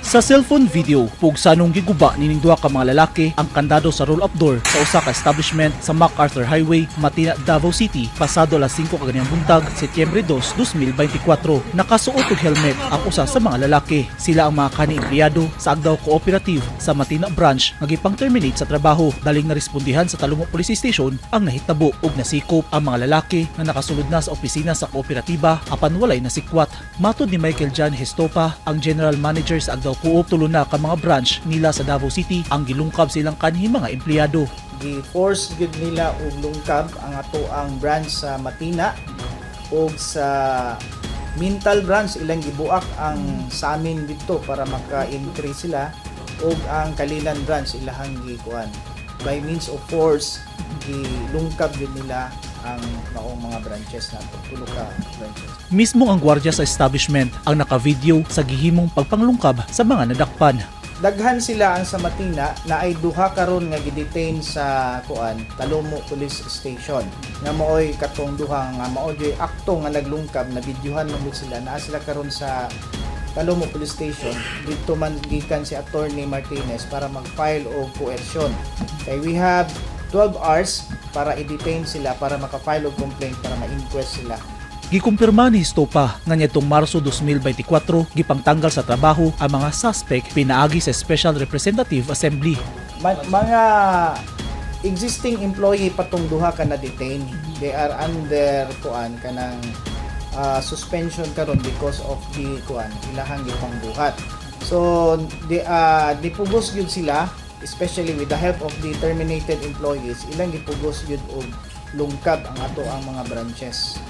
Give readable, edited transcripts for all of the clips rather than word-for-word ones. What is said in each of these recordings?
Sa cellphone video, pugsanong giguba nining duha ka mga lalaki ang kandado sa roll-up door sa usa ka establishment sa MacArthur Highway, Matina, Davao City, pasado alas 5 kaganihang buntag, Setyembre 2, 2024. Nakasuot og helmet ang usa sa mga lalaki. Sila ang mga kanhi empleyado sa Agdao Cooperative sa Matina branch nga gipang-terminate sa trabaho. Daling narespondihan sa Talomo Police Station ang nahitabo ug nasikop ang mga lalaki nga nakasulod na sa opisina sa kooperatiba apan walay nasikwat. Matod ni Michael John Hestopa, ang general manager sa Agdao Coop, tulo na ka mga branch nila sa Davao City ang gilungkab silang kanhi mga empleyado. Gi-force gyud nila og lungkab ang ato ang branch sa Matina ug sa Mintal branch, ilang gibuak ang sa amin dito para maka-entry sila, ug ang Kalilan branch ilahang gikuan by means of force. Gilungkab gyud nila ang maong mga branches nato, tulo ka branches. Mismo ang gwardiya sa establishment ang naka-video sa gihimong pagpanglungkab sa mga nadakpan. Daghan sila. Ang sa Matina na ay duha karon nga gidetain sa kuan, Talomo Police Station, nga maoy katong duha nga mao joy akto nga naglungkab. Na videohan man gud sila. Naa sila karon sa Talomo Police Station. Didto man gikan si Attorney Martinez para mag-file og coercion kay we have 12 hours para i-detain sila para maka-file og complaint para ma-inquest sila. Gikumpirma ni Estopa nga niadtong Marso 2024 gipangtanggal sa trabaho ang mga suspect pinaagi sa Special Representative Assembly. Mga existing employee patong duha ka na detain, they are under kuan, kanang suspension karon because of the kuan, ilahang gipangbuhat. So di dipugos gyud sila, especially with the help of the terminated employees. Ilang gipugos gyud og lungkab ang ato ang mga branches.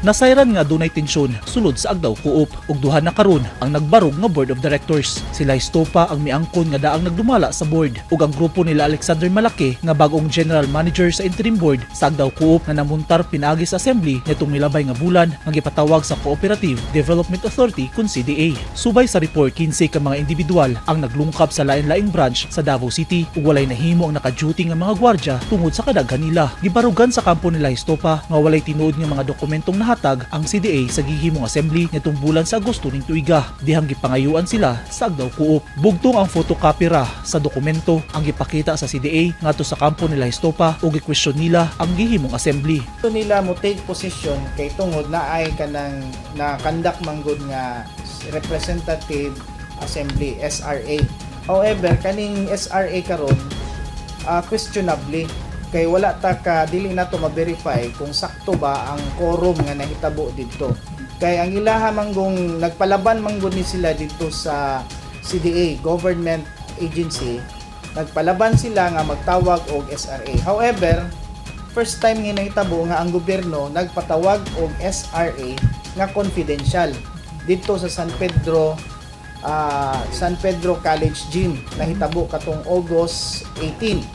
Nasayran nga dunay tensyon sulod sa Agdao Coop ug duha na karon ang nagbarog nga board of directors. Sila Estopa ang miangkon nga daang nagdumala sa board ug ang grupo nila Alexander Malake nga bagong general manager sa interim board sa Agdao Coop nga namuntar pinaagi sa assembly nitong milabay nga bulan nga gipatawag sa Cooperative Development Authority kun CDA. Subay sa report, 15 ka mga individual ang naglungkab sa lain-laing branch sa Davao City ug walay nahimo ang naka-duty nga mga gwardya tungod sa kadaghan nila. Gibarugan sa kampo nila Estopa nga walay tinuod nga mga dokumentong nahatag ang CDA sa gihimong assembly nitong bulan sa Agosto ning tuiga. Dihang gipangayuan sila sa Agdao Coop. Bugtong ang photocopy ra sa dokumento ang gipakita sa CDA ngadto sa kampo nila Estopa ug gi-question nila ang gihimong assembly. Ito nila mo take position kay tungod na ay kanang na conduct manggod nga representative assembly, SRA. However, kaning SRA karon questionably kay wala ta ka dili nato ma-verify kung sakto ba ang quorum nga nahitabo didto. Kay ang ilaha manggong nagpalaban manggod ni sila didto sa CDA, government agency, nagpalaban sila nga magtawag og SRA. However, first time nga nahitabo nga ang gobyerno nagpatawag og SRA nga confidential didto sa San Pedro College Gym, nahitabo katong August 18.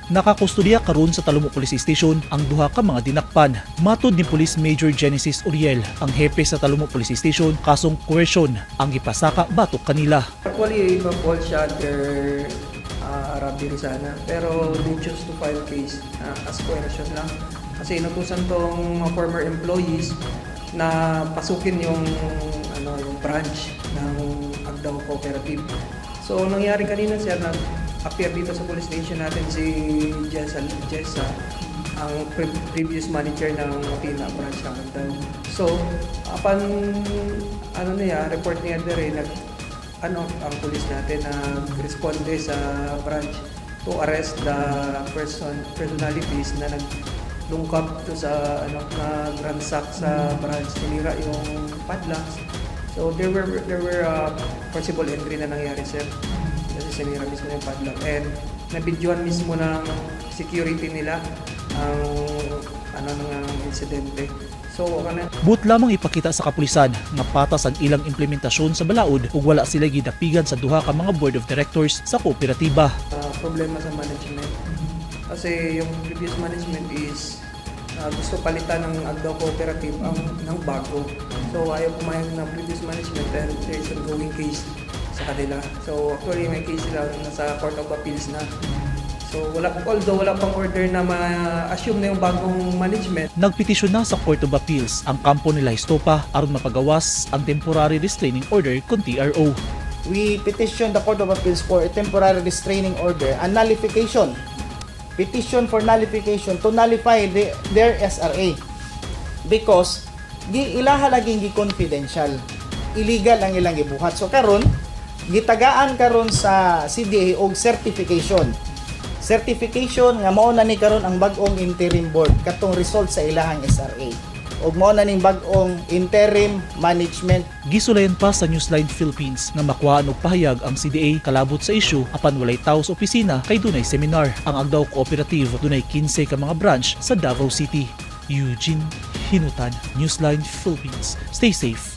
Nakakustodiya karon sa Talomo Police Station ang duha ka mga dinakpan. Matod ni Police Major Genesis Uriel, ang hepe sa Talomo Police Station, kasong coercion ang gipasaka batok kanila. Actually, ipa-fall siya under robbery sana. Pero they choose to file case as coercion lang. Kasi inutusan tong mga former employees na pasukin yung ano, yung branch ng Agdao Cooperative. So, nangyari kanina, sir, nag-appear dito sa police station natin si Jessa, Jessa, ang previous manager ng Matina branch ng Agdao. So, upon ano niya, report niya dire, nag ano ang police natin, nag-responde sa branch to arrest the personalities na naglungkab to sa ano, nag-ransack sa branch, sinira yung padlocks. So there were forcible entry na nangyari, sir, kasi sinira mismo yung padlock and nabidyohan mismo ng security nila ang ano ng insidente. So kana Buot lamang ipakita sa kapulisan nga patas ang ilang implementasyon sa balaod ug wala sila gidapigan sa duha ka mga board of directors sa kooperatiba. Problema sa management. Kasi yung previous management is gusto palitan ng Agdao Cooperative ang ng bago. So ayaw pumayag ng previous management and there is ongoing case sa kanila. So actually may case sila, nasa Court of Appeals na. So wala, although wala pang order na ma-assume na yung bagong management. Nagpetisyon na sa Court of Appeals ang kampo nila Estopa aron mapagawas ang temporary restraining order kon TRO. We petition the Court of Appeals for a temporary restraining order and nullification. Petition for nullification to nullify their SRA because gi ilaha laging gi confidential, illegal ang ilang gibuhat. So karon, gitagaan karon sa CDA og certification certification nga mao na ni karon ang bag-ong interim board, katong result sa ilahang SRA, ug mao na ning bag-ong interim management. Gisulayan pa sa Newsline Philippines nga makuhaan og pahayag ang CDA kalabot sa issue, apan walay tawo sa opisina kay dunay seminar. Ang Agdao Cooperative dunay 15 ka mga branch sa Davao City. Eugene Hinutan, Newsline Philippines. Stay safe.